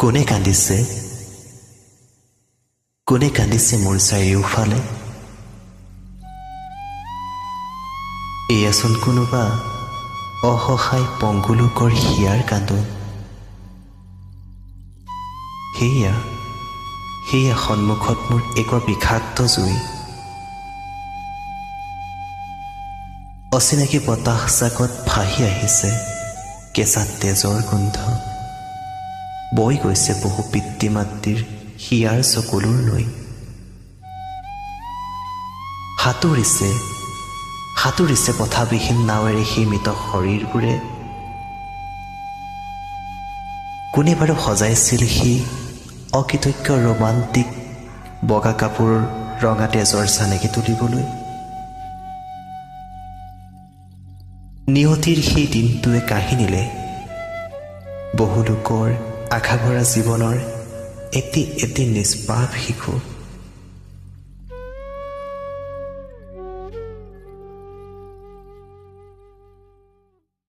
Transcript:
কোনে কান্দিছে, কোনে কান্দিছে মোৰ চাৰিওফালে? এয়াচোন কোনোবা অসহায় পংগু লোকৰ হিয়াৰ কান্দোন। সেয়া সেয়া সন্মুখত মোৰ এক বিষাক্ত জুই। অচিনাকি বতাহ জাকত ভাহি আহিছে কেঁচা তেজৰ গোন্ধ। বৈ গৈছে বহু পিতৃ মাতৃৰ হিয়াৰ চকুলোৰ নৈ। সাঁতুৰিছে সাঁতুৰিছে পথাবিহীন নাৱেৰে সেই মৃত শৰীৰবোৰে। কোনে বাৰু সজাইছিল সি অকৃতজ্ঞ ৰোমান্টিক বগা কাপোৰ ৰঙা তেজৰ চানেকি তুলিবলৈ? নিয়তিৰ সেই দিনটোৱে কাঢ়ি নিলে বহু লোকৰ আশা ভৰা জীৱনৰ এটি এটি নিষ্পাপ শিশু।